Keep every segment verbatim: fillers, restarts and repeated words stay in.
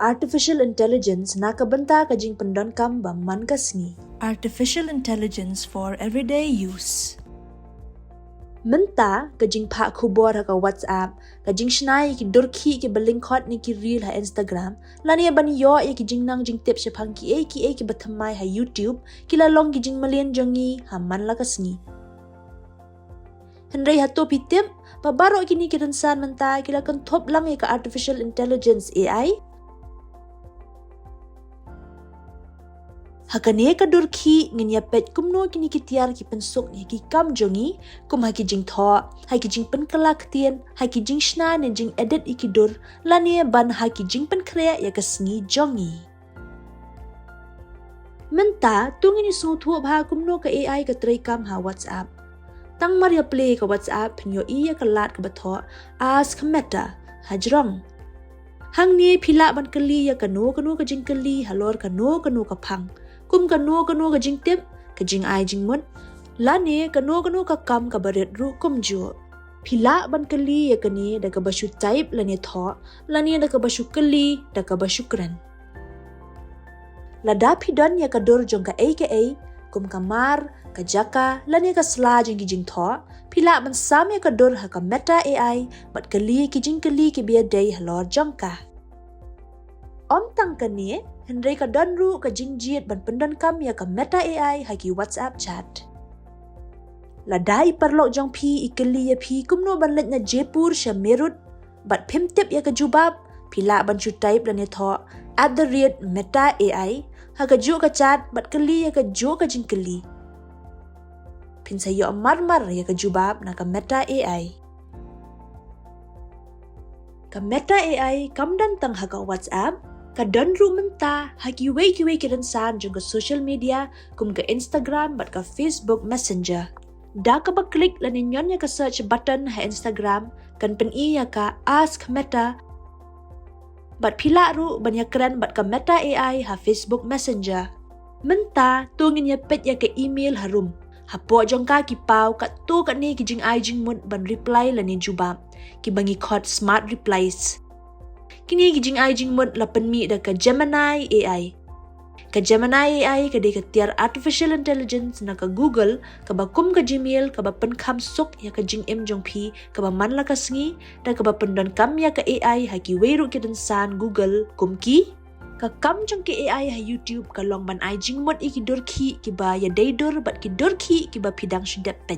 Artificial Intelligence na ka bynta ka jingpyndonkam ba man ka sngi. Artificial Intelligence for Everyday Use. Mynta ka jingphah khubor ha ka WhatsApp, ka jingshna ïa ki dur khih kiba lyngkhot ne ki reel ha Instagram, lane ban ïoh ïa ki jingnang jingtip shaphang kiei kiei kiba thymmai ha YouTube, ki la long ki jingmlien jong ngi ha man la ka sngi. Hynrei hato phi tip ba baroh kine ki rynsan mynta ki la kynthup lang ïa ka Artificial Intelligence, A I? Ha kane ka dur khih ngin ïa peit kumno kine ki tiar ki pynsuk ïa ki kam jong ngi, kum ha ki jingthoh, ha ki jingpynkylla ktien, ha ki jingshna ne jingedit ïa ki dur, lane ban ha ki jingpynkhreh ïa ka sngi jong ngi. Mynta to ngin ïa sngewthuh bha kumno ka A I ka trei kam ha WhatsApp. Tang mar ïa plie ka WhatsApp phin ïohi ïa ka lad kaba thoh Ask Meta hajrong. Hangne phi lah ban kylli ïa kano kano ka jingkylli halor kano kano ka phang, kum kano kano ka jingtip, ka jingai jingmut, lane kano kano ka kam kaba rit ruh kumjuh. Phi lah ban kylli ïa kane da kaba shu type lane thoh, lane da kaba shu kylli da kaba shu kren. Lada phi don ïa ka dur jong kaei kaei, kum ka mar, ka jaka, lane ka sla jong ki jingthoh, phi lah ban sam ïa ka dur ha ka Meta A I bad kylli ki jingkylli kiba ïadei halor jong ka. Ym tang kane, hynrei ka don ruh ka jingjied ban pyndonkam ïa ka Meta A I ha ki WhatsApp chat. Lada i paralok jong phi i kylli ïa phi kumno ban leit na Jaipur sha Meerut, bad phim tip ïa ka jubab, phi lah ban shu type lane thoh at the rate Meta A I ha kajuh ka chat bad kylli ïa kajuh ka jingkylli. Phin sa ïoh marmar ïa ka jubab na ka Meta A I. Ka Meta A I kam don tang ha ka WhatsApp, ka don ruh mynta ha kiwei kiwei ki rynsan jong ka social media, kum ka Instagram bad ka Facebook Messenger. Da kaba klik lane ñion ïa ka search button ha Instagram, kan pyni ïa ka Ask Meta. Bad phi lah ruh ban ïa kren bad ka Meta A I ha Facebook Messenger. Mynta to ngin ïa peit ïa ka email harum. Hapoh jong ka ki paw katto katne ki jingai jingmut ban reply lane jubab, kiba ngi khot smart replies. Kine ki jingai jingmut la pynmih da ka Gemini A I. Ka Gemini A I ka dei ka tiar artificial intelligence na ka Google, kaba kum ka Gmail, kaba pynkham suk ïa ka jingim jong phi kaba man la ka sngi, da kaba pyndonkam ïa ka A I ha kiwei ruh ki rynsan Google kum ki. Ka kam jong ka A I ha YouTube ka long ban ai jingmut ïa ki dur khih kiba ïadei dur bad ki dur khih kiba phi dang shu dep peit.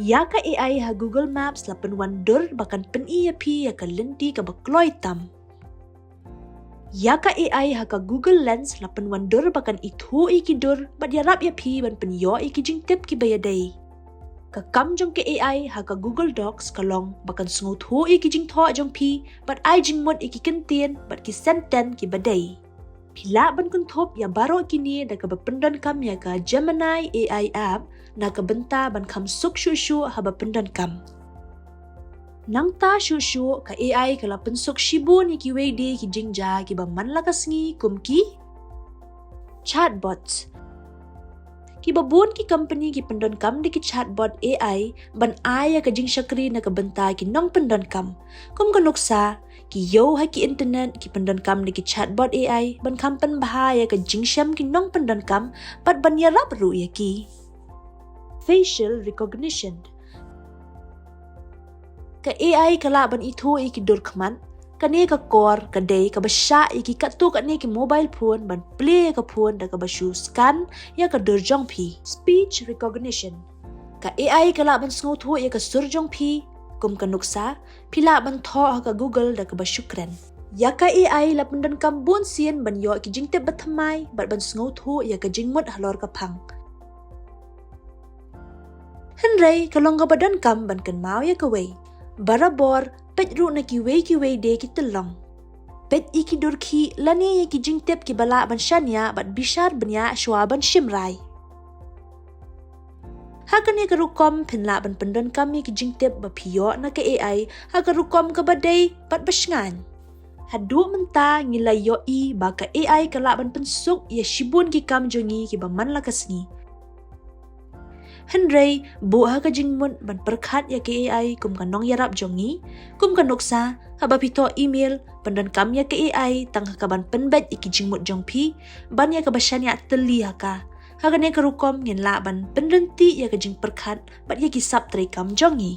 Ïa ka A I ha Google Maps la pynwan dur ba kan pyni ïa phi ïa ka lynti kaba kloi tam. Ïa ka A I ha ka Google Lens la pynwan dur ba kan ithuh ïa ki dur bad ïarap ïa phi ban pynïoh ïa ki jingtip kiba ïadei. Ka kam jong ka A I ha ka Google Docs ka long ba kan sngewthuh ïa ki jingthoh jong phi bad ai jingmut ïa ki kyntien bad ki senten kiba dei. Phi lah ban kynthup ïa baroh kine da kaba pyndonkam ïa ka Gemini A I app na ka bynta ban kham suk shuh shuh haba pyndonkam. Nangta shuh shuh ka A I ka la pynsuk shibun ïa kiwei de ki jingjia kiba man la ka sngi kum ki chatbots. Kiba bun ki company ki pyndonkam da ki chatbot A I ban ai ïa ka jingshakri na ka bynta ki nongpyndonkam. Kum ka nuksa, ki ïew ha ki internet ki pyndonkam da ki chatbot A I ban kham pynbha ïa ka jingshem ki nongpyndonkam bad ban ïarap ruh ïa ki. Facial recognition. Ka A I ka lah ban ithuh ïa ki dur khmat. Kane ka kor ka dei kaba shah ïa ki katto katne ki mobile phone ban plie ïa ka phone da kaba shu scan ïa ka dur jong phi. Speech recognition. Ka A I ka lah ban sngewthuh ïa ka sur jong phi, kum ka nuksa, phi lah ban thoh ha ka Google da kaba shu kren. Ïa ka A I la pyndonkam bun sien ban ïoh ki jingtip bathymmai bad ban sngewthuh ïa ka jingmut halor ka phang. Hynrei ka long kaba donkam ban kynmaw ïa kawei. Barabor, peit ruh na kiwei kiwei de ki tyllong. Peit ïa ki dur khih lane ïa ki jingtip kiba lah ban shaniah bad bishar bniah shuwa ban shim rai. Ha kane ka rukom phin lah ban pyndonkam ïa ki jingtip ba phi ïoh na ka A I ha ka rukom kaba dei bad ba shngaiñ. Haduh mynta ngi la ïohi ba ka A I ka lah ban pynsuk ïa shibun ki kam jong ngi kiba man la ka sngi. Hynrei buh ha ka jingmut ban pyrkhat ïa ka A I kum ka nongïarap jong ngi, kum ka nuksa, haba phi thoh email, pyndonkam ïa ka A I tang ha kaban pynbeit ïa ki jingmut jong phi, ban ïa kaba shaniah tylli ha ka. Ha kane ka rukom ngin lah ban pynrynti ïa ka jingpyrkhat bad ïa ki sap treikam jong ngi.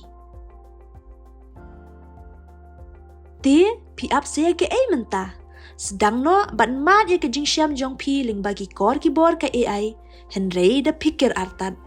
Te, phi ap sa ïa kaei mynta? Sdang noh ban mad ïa ka jingshem jong phi lyngba ki kor ki bor ka A I, hynrei da phikir artat.